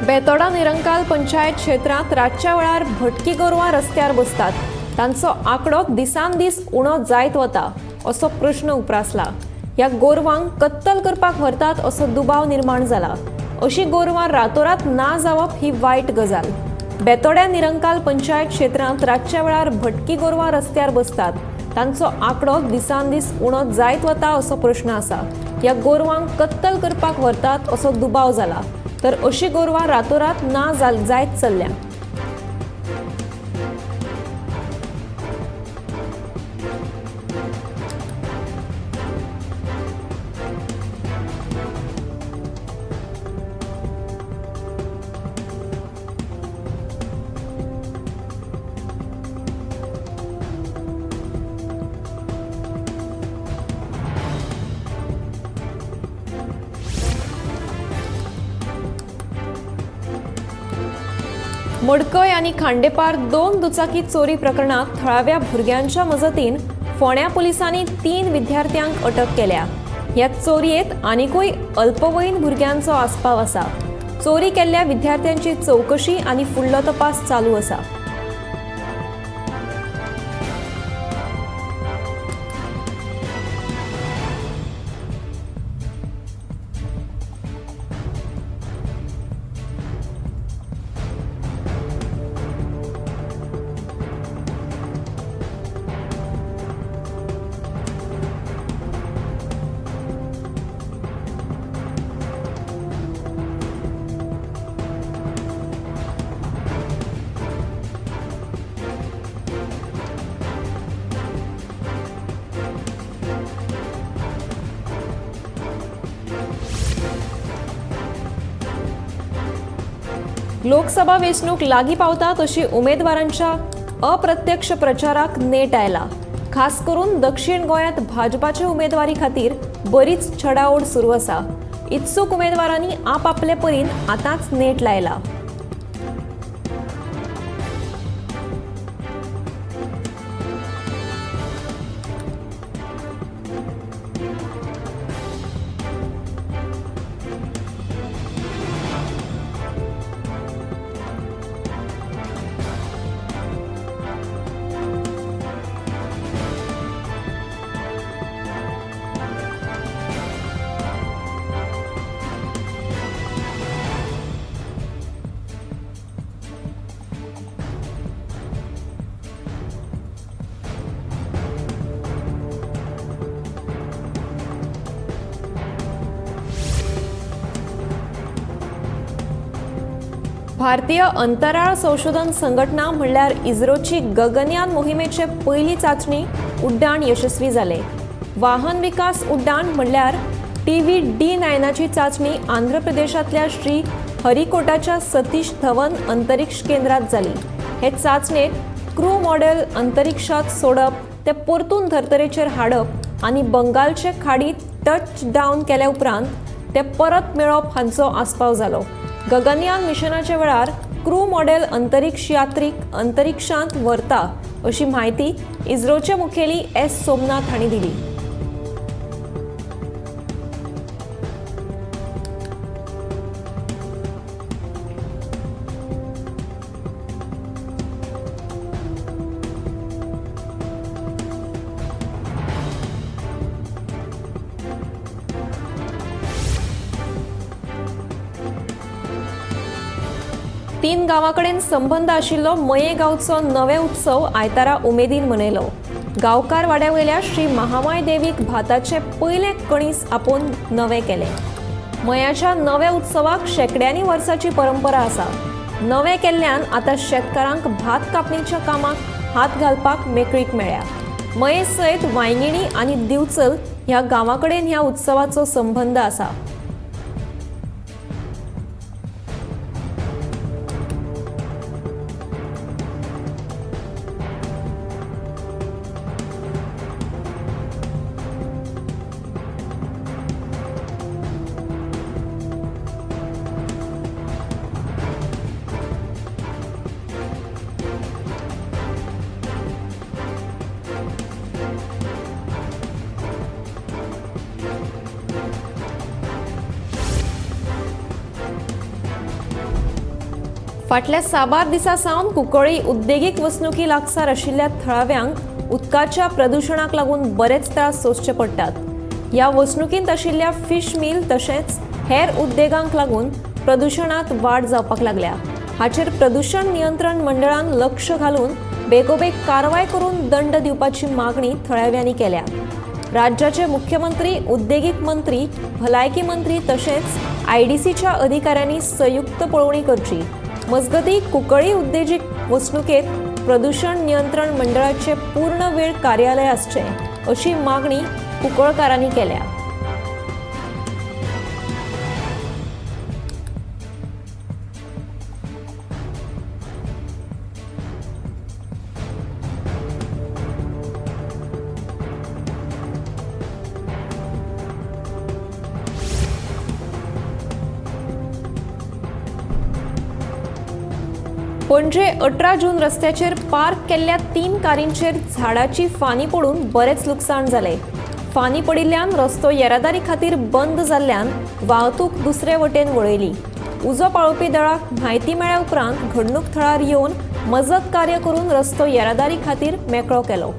बेतोडा निरंकाल पंचायत क्षेत्रांत रातच्या वेळार भटकी गोरवां रस्त्यार बसतात, तांचो आंकडो दिसान दीस उणो जायत वता असो प्रश्न उप्रासला। ह्या गोरवांक कत्तल करपाक व्हरतात असो दुबाव निर्माण जाला। अशी गोरवां रातोरात ना जावप ही वायट गजाल। बेतोड्या निरंकाल पंचायत क्षेत्रांत रातच्या वेळार भटकी गोरवां रस्त्यार बसतात, तांचो आंकडो दिसान दीस उणो जायत वता असो प्रश्न आसा। ह्या गोरवांक कत्तल करपाक व्हरतात असो दुबाव जाला, तर अशी गोरवां रातोरात ना जायत चल्ल्या। मडकय आनी खांडेपार 2 दुचाकी चोरी प्रकरणात थळाव्या भुरग्यांच्या मजतीन फोंड्या पुलिसांनी 3 विद्यार्थ्यांक अटक केल्या। ह्या चोरयेंत आनीकूय अल्पवयीन भुरग्यांचो आस्पाव आसा। चोरी केल्ल्या विद्यार्थ्यांची चवकशी आनी फुडलो तपास चालू आसा। लोकसभा वेंचणूक लागीं पावता तशी उमेदवारांच्या अप्रत्यक्ष प्रचाराक नेट आयला। खास करून दक्षिण गोंयांत भाजपाचे उमेदवारी खातीर बरीच छडाओड सुरू आसा। इत्सूक उमेदवारांनी आपापले परीन आतांच नेट लायला। भारतीय अंतराळ संशोधन संघटना म्हणल्यार इस्रोची गगनयान मोहिमेचे पयली चाचणी उड्डाण यशस्वी जाले। वाहन विकास उड्डाण म्हणल्यार TV-D9ची चाचणी आंध्र प्रदेशांतल्या श्री हरिकोटाच्या सतीश धवन अंतरिक्ष केंद्रात जाली। हे चाचणेत क्रू मॉडेल अंतरिक्षात सोडप, ते परतून धर्तरेचेर हाडप आनी बंगालचे खाडीत टच डावन केल्या उपरांत ते परत मेळप हांचो आस्पाव जालो। गगनयान मिशनाच्या वेळार क्रू मॉडेल अंतरिक्ष यात्रीक अंतरिक्षांत व्हरता अशी म्हायती इस्रोचे मुखेली एस सोमनाथ हांणी दिली। तीन गांवाकडेन संबंद आशिल्लो मये गांवचो नवे उत्सव आयतारा उमेदीन मनयलो। गांवकार वाड्या वयल्या श्री महामाय देवीक भाताचे पयले कणीस आपोवन नवे केले। मयाच्या नव्या उत्सवाक शेकड्यांनी वर्साची परंपरा आसा। नवे केल्ल्यान आतां शेतकारांक भात कापणीच्या कामाक हात घालपाक मेकळीक मेळ्ळ्या। मये सयत वांयगिणी आनी दिवचल ह्या गांवाकडेन ह्या उत्सवाचो संबंद आसा। फाटल्या साबार दिसां सावन कुंकळ्ळी उद्देगीक वसणुकी लागसार आशिल्ल्या थळाव्यांक उदकाच्या प्रदुशणाक लागून बरेच त्रास सोंसचे पडटात. ह्या वसणुकींत आशिल्ल्या फिश मिल तशेंच हेर उद्देगांक लागून प्रदुशणांत वाड जावपाक लागल्या. हाचेर प्रदुशण नियंत्रण मंडळान लक्ष घालून बेगोबेग कारवाय करून दंड दिवपाची मागणी थळाव्यांनी केल्या. राज्याचे मुख्यमंत्री, उद्देगीक मंत्री, भलायकी मंत्री तशेंच आयडीसीच्या अधिकाऱ्यांनी संयुक्त पळोवणी करची. मजगती कुंकळ्ळी उद्देगीक वसणुकेत प्रदुशण नियंत्रण मंडळाचे पूर्ण वेळ कार्यालय आसचें अशी मागणी कुंकळकारांनी केल्या. पणजे 18 जून रस्त्याचेर पार्क केल्ल्या 3 कारींचेर झाडाची फानी पडून बरेंच लुकसाण जालें. फानी पडिल्ल्यान रस्तो येरादारी खातीर बंद जाल्ल्यान वाहतूक दुसरे वटेन वळयली. उजो पाळोवपी दळाक म्हायती मेळ्ळ्या उपरांत घडणूक थळार येवन मजत कार्य करून रस्तो येरादारी खातीर मेकळो केलो.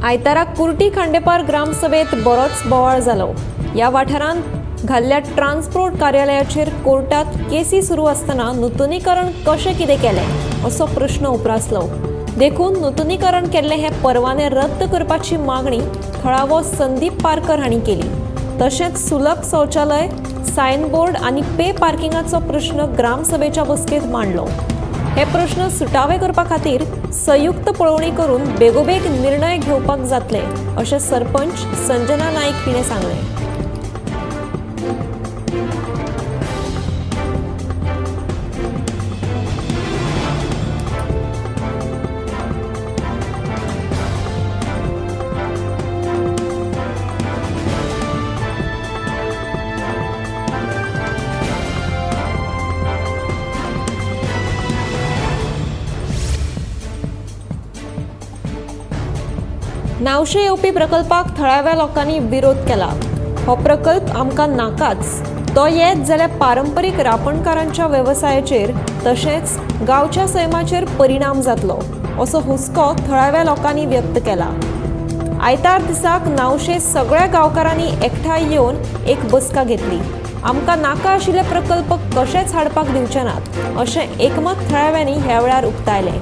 आयतारा कुर्टी खांडेपार ग्रामसभेत बरोच बोवाळ जालो. ह्या वाठारांत घाल्ल्या ट्रान्सपोर्ट कार्यालयाचेर कोर्टात केसी सुरू आसतना नुतनीकरण कशें कितें केलें असो प्रश्न उप्रासलो. देखून नुतनीकरण केल्ले हे परवाने रद्द करपाची मागणी थळावो संदीप पारकर हांणी केली. तशेंच सुलभ शौचालय, सायनबोर्ड आनी पे पार्किंगाचो प्रश्न ग्रामसभेच्या बसकेंत मांडलो. हे प्रश्न सुटावे करपा खातीर संयुक्त पळोवणी करून बेगोबेग निर्णय घेवपाक जातले अशें सरपंच संजना नाईक हिणें सांगलें. नावशे येवपी प्रकल्पाक थळाव्या लोकांनी विरोध केला. हो प्रकल्प आमकां नाकाच, तो येत जाल्यार पारंपरीक रापणकारांच्या वेवसायाचेर तशेंच गांवच्या सैमाचेर परिणाम जातलो असो हुस्को थळाव्या लोकांनी व्यक्त केला. आयतार दिसाक नावशे सगळ्या गांवकारांनी एकठांय येवन एक बसका घेतली. आमकां नाका आशिल्ले प्रकल्प कशेच हाडपाक दिवचे नात अशें एकमत थळाव्यांनी ह्या वेळार उक्तायलें.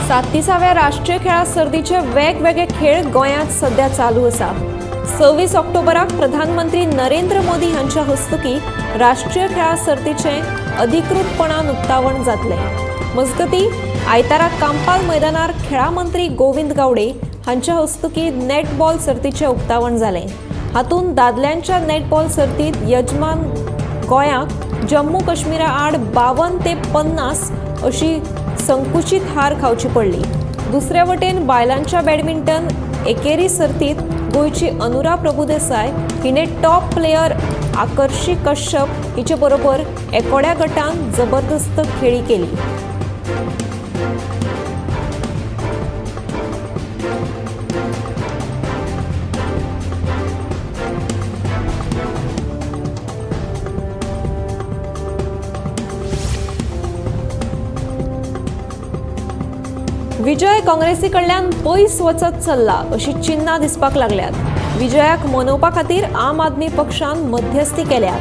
सात्तीसाव्या राष्ट्रीय खेळां सर्तीचे वेगवेगळे खेळ गोंयांत सध्या चालू आसा. 26 ऑक्टोबराक प्रधानमंत्री नरेंद्र मोदी हांच्या हस्तुकी राष्ट्रीय खेळां सर्तीचें अधिकृतपणान उक्तावण जातलें. मजगती आयतारा कांपाल मैदानार खेळां मंत्री गोविंद गावडे हांच्या हस्तुकी नेटबॉल सर्तीचें उक्तावण जालें. हातूंत दादल्यांच्या नेटबॉल सर्तींत यजमान गोंयाक जम्मू काश्मीरा आड 52-50 अशी संकुचित हार खावची पडली. दुसरे वटेन बायलांच्या बॅडमिंटन एकेरी सर्तीत गोंयची अनुरा प्रभुदेसाय हिणे टॉप प्लेयर आकर्षी कश्यप हिचे बरोबर एकोड्या गटान जबरदस्त खेळी केली. विजय काँग्रेसी कडल्यान पयस वचत चल्ला अशी चिन्हां दिसपाक लागल्यात. विजयाक मनोवपा खातीर आम आदमी पक्षान मध्यस्थी केल्या.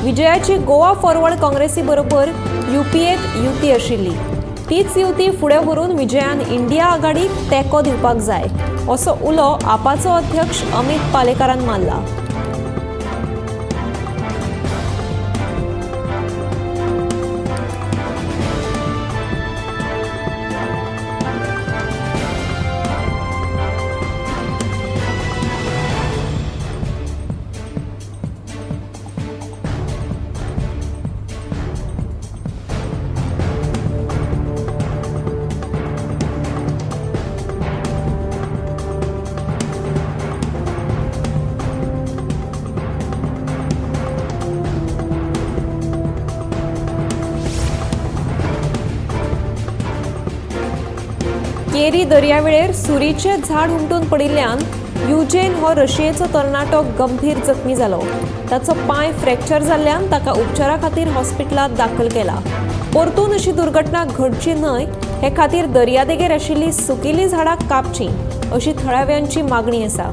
विजयाची गोवा फॉरवर्ड काँग्रेसी बरोबर युपीएत युती आशिल्ली. तीच युती फुडें व्हरून विजयान इंडिया आघाडीक तेंको दिवपाक जाय असो उलो आपाचो अध्यक्ष अमित पालेकारान मारला. केरी दर्यावेळेर सुरीचें झाड हुमटून पडिल्ल्यान युजेन हो रशियेचो तरणाटो गंभीर जखमी जालो. ताचो पांय फ्रॅक्चर जाल्ल्यान ताका उपचारा खातीर हॉस्पिटलांत दाखल केला. परतून अशी दुर्घटना घडची न्हय हे खातीर दर्यादेगेर आशिल्ली सुकिल्लीं झाडां कापचीं अशी थळाव्यांची मागणी आसा.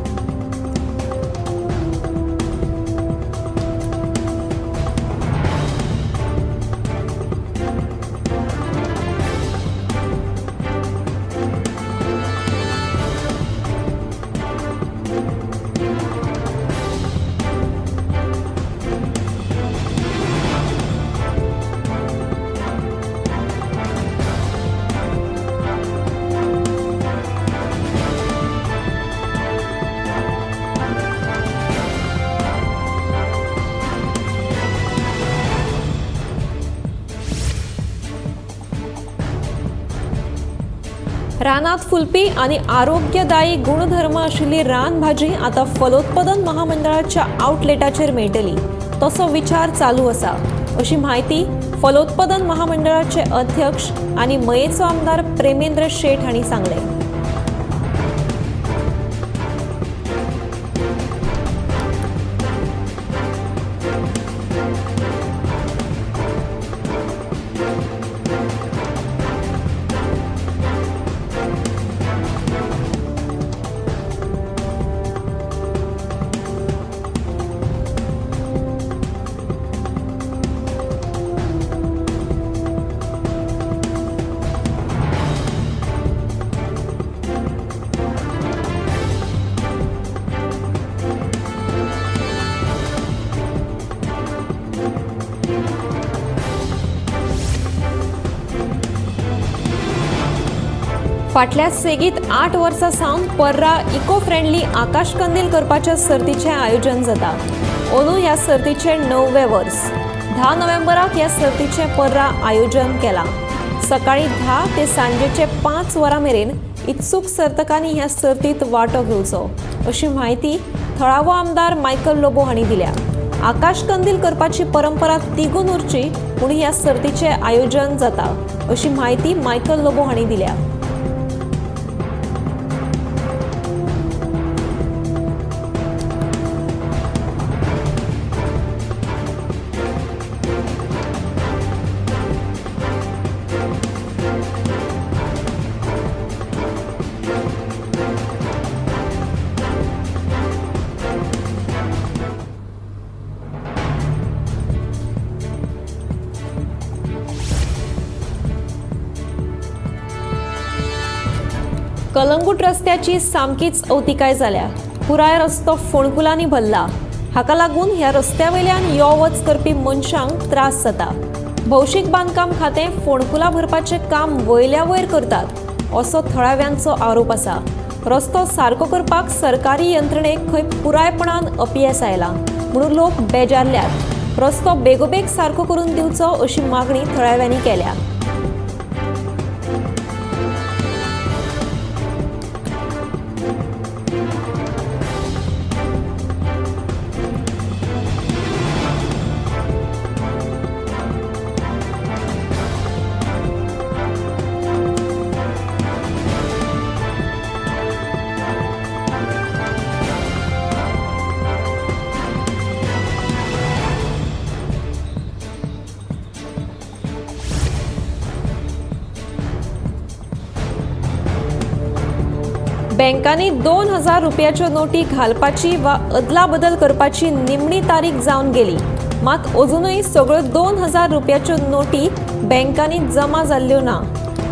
रानात फुलपी आनी आरोग्यदायी गुणधर्म आशिल्ली रानभाजी आतां फलोत्पादन महामंडळाच्या आउटलेटाचेर मेळटली तसो विचार चालू आसा अशी म्हायती फलोत्पादन महामंडळाचे अध्यक्ष आनी मयेचो आमदार प्रेमेंद्र शेट हांणी सांगलें. फाटल्या सेगीत 8 वर्सां सावन पर्रा इको फ्रेंडली आकाशकंदील करपाच्या सर्तीचें आयोजन जाता. अंदू ह्या सर्तीचें 9वें वर्स. 10 नोव्हेंबराक ह्या सर्तीचें पर्रा आयोजन केलां. सकाळीं 10 ते सांजेचे 5 वरां मेरेन इत्सूक सर्तकांनी ह्या सर्तींत वांटो घेवचो अशी म्हायती थळावो आमदार मायकल लोबो हांणी दिल्या. आकाशकंदील करपाची परंपरा तिगून उरची म्हूण ह्या सर्तीचें आयोजन जाता अशी म्हायती मायकल लोबो हांणी दिल्या. कलंगूट रस्त्याची सामकीच अवतिकाय जाल्या. पुराय रस्तो फोंडकुलांनी भरला. हाका लागून ह्या रस्त्या वयल्यान यो वच करपी मनशांक त्रास जाता. भौशीक बांदकाम खातें फोंडकुलां भरपाचें काम वयल्या वयर करतात असो थळाव्यांचो आरोप आसा. रस्तो सारको करपाक सरकारी यंत्रणेक खंय पुरायपणान अपयेस आयलां म्हणून लोक बेजारल्यात. रस्तो बेगोबेग सारको करून दिवचो अशी मागणी थळाव्यांनी केल्या. बँकांनी 2000 रुपयाच्यो नोटी घालपाची वा अदलाबदल करपाची निमणी तारीख जावन गेली, मात अजुनूय सगळ्यो 2000 रुपयाच्यो नोटी बँकांनी जमा जाल्ल्यो ना.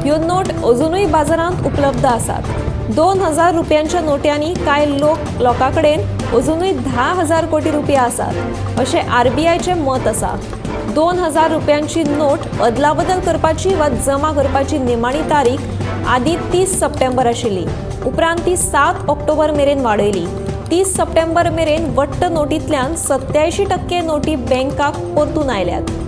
ह्यो नोट अजुनूय बाजारांत उपलब्ध आसात. 2000 रुपयांच्या नोट्यांनी कांय लोकां कडेन अजुनूय 10,000 कोटी रुपया आसात अशें आरबीआयचें मत आसा. 2000 रुपयांची नोट अदलाबदल करपाची वा जमा करपाची निमाणी तारीख आदी 30 सप्टेंबर आशिल्ली, उपरांत ती 7 ऑक्टोबर मेरेन वाडयली. 30 सप्टेंबर मेरेन वट्ट नोटींतल्यान 87% नोटी बँकाक परतून आयल्यात.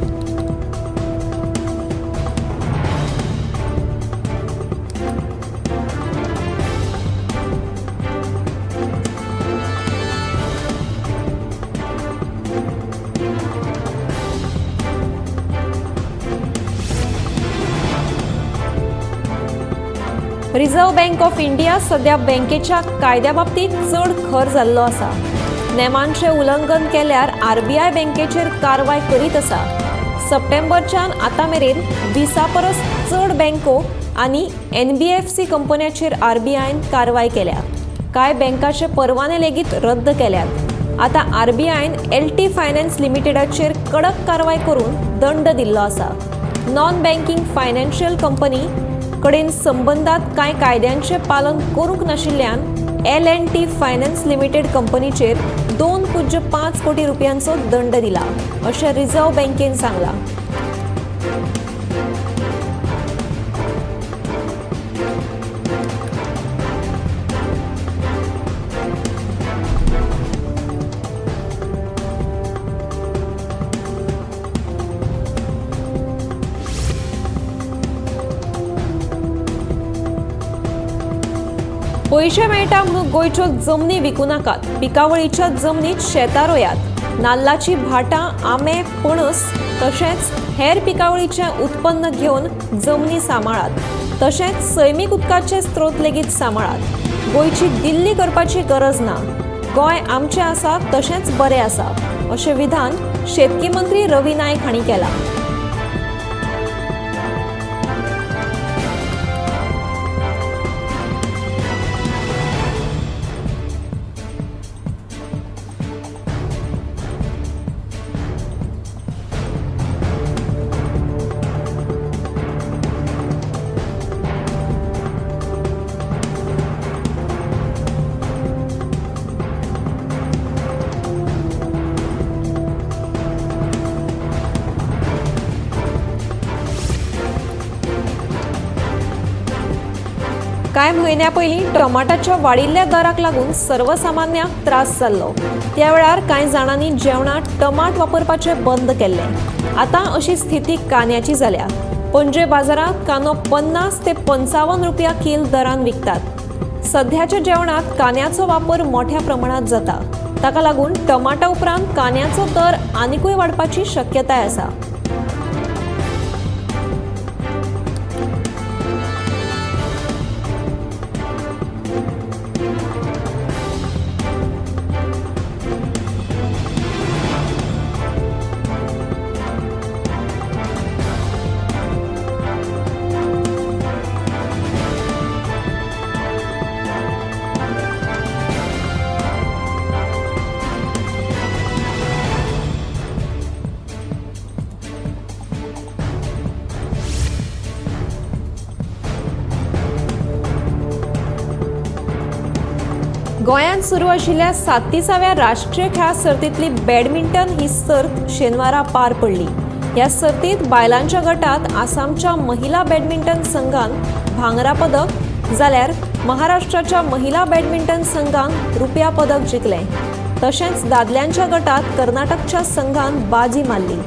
रिझर्व्ह बँक ऑफ इंडिया सध्या बँकेच्या कायद्या बाबतीत चड खर जाल्लो आसा. नेमांचें उल्लंघन केल्यार आरबीआय बँकेचेर कारवाय करीत आसा. सप्टेंबरच्यान आतां मेरेन 20 परस चड बँको आनी एनबीएफसी कंपन्याचेर आरबीआयन कारवाय केल्या. कांय बँकाचे परवाने लेगीत रद्द केल्यात. आतां आरबीआयन एलटी फायनान्स लिमिटेडाचेर कडक कारवाय करून दंड दिल्लो आसा. नॉन बँकिंग फायनान्शियल कंपनी कडेन संबंदात कांय कायद्यांचें पालन करूंक नाशिल्ल्यान L&T finance limited कंपनीचेर 2.5 कोटी रुपयांचो दंड दिला अशें रिझर्व्ह बँकेन सांगलां. पयशे मेळटा म्हणून गोंयच्यो जमनी विकूं नाकात, पिकावळीच्या जमनीत शेतां रोयात. नाल्लाची भाटां, आंबे, पणस तशेंच हेर पिकावळीचें उत्पन्न घेवन जमनी सांबाळात. तशेंच सैमीक उदकाचे स्त्रोत लेगीत सांबाळात. गोंयची दिल्ली करपाची गरज ना. गोंय आमचें आसा तशेंच बरें आसा अशें विधान शेतकी मंत्री रवी नायक हांणी केलां. कांय म्हयन्या पयलीं टमाटाच्या वाडिल्ल्या दराक लागून सर्वसामान्यांक त्रास जाल्लो. त्या वेळार कांय जाणांनी जेवणांत टमाट वापरपाचें बंद केल्लें. आतां अशी स्थिती कांद्याची जाल्या. पणजे बाजारांत कांदो 50 ते 55 रुपया कील दरान विकतात. सध्याच्या जेवणांत कांद्याचो वापर मोठ्या प्रमाणांत जाता. ताका लागून टमाटा उपरांत कांद्याचो दर आनिकूय वाडपाची शक्यताय आसा. गोंयांत सुरू आशिल्ल्या 37व्या राष्ट्रीय खेळां सर्तींतली बॅडमिंटन ही सर्त शेनवारा पार पडली. ह्या सर्तींत बायलांच्या गटांत आसामच्या महिला बॅडमिंटन संघान भांगरा पदक जाल्यार महाराष्ट्राच्या महिला बॅडमिंटन संघान रुप्या पदक जिखलें. तशेंच दादल्यांच्या गटांत कर्नाटकच्या संघान बाजी मारली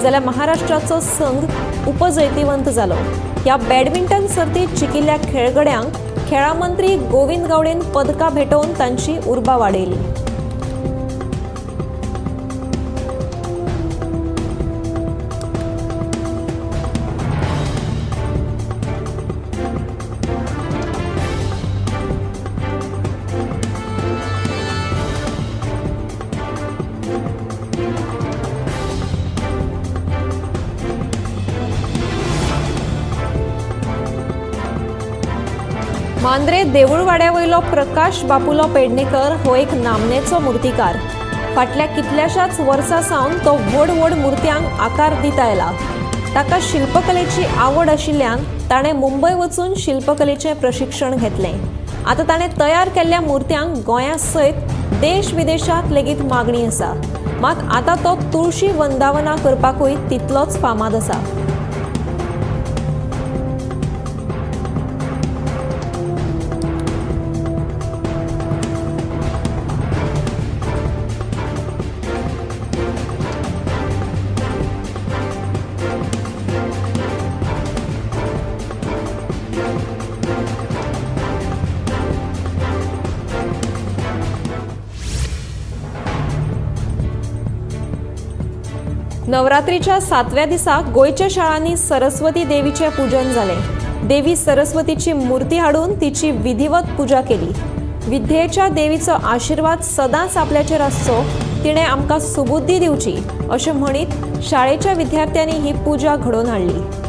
जाल्यार महाराष्ट्राचो संघ उपजैतिवंत जालो. ह्या बॅडमिंटन सर्तींत जिखिल्ल्या खेळगड्यांक खेळां मंत्री गोविंद गावडेन पदकां भेटोवन तांची उर्बा वाडयली. मांद्रे देवूळवाड्या वयलो प्रकाश बापुलो पेडणेकर हो एक नामनेचो मुर्तीकार. फाटल्या कितल्याशाच वर्सां सावन तो व्हड व्हड मुर्त्यांक आकार दित आयला. ताका शिल्पकलेची आवड आशिल्ल्यान ताणें मुंबय वचून शिल्पकलेचें प्रशिक्षण घेतलें. आतां ताणें तयार केल्ल्या मुर्त्यांक गोंया सयत देश विदेशांत लेगीत मागणी आसा. मात आतां तो तुळशी वंदावना करपाकूय तितलोच फामाद आसा. नवरात्रीच्या 7व्या दिसा गोंयच्या शाळांनी सरस्वती देवीचें पूजन जालें. देवी सरस्वतीची मूर्ती हाडून तिची विधिवत पुजा केली. विद्येच्या देवीचो आशिर्वाद सदांच आपल्याचेर आसचो, तिणें आमकां सुबुद्धी दिवची अशें म्हणीत शाळेच्या विद्यार्थ्यांनी ही पुजा घडोवन हाडली.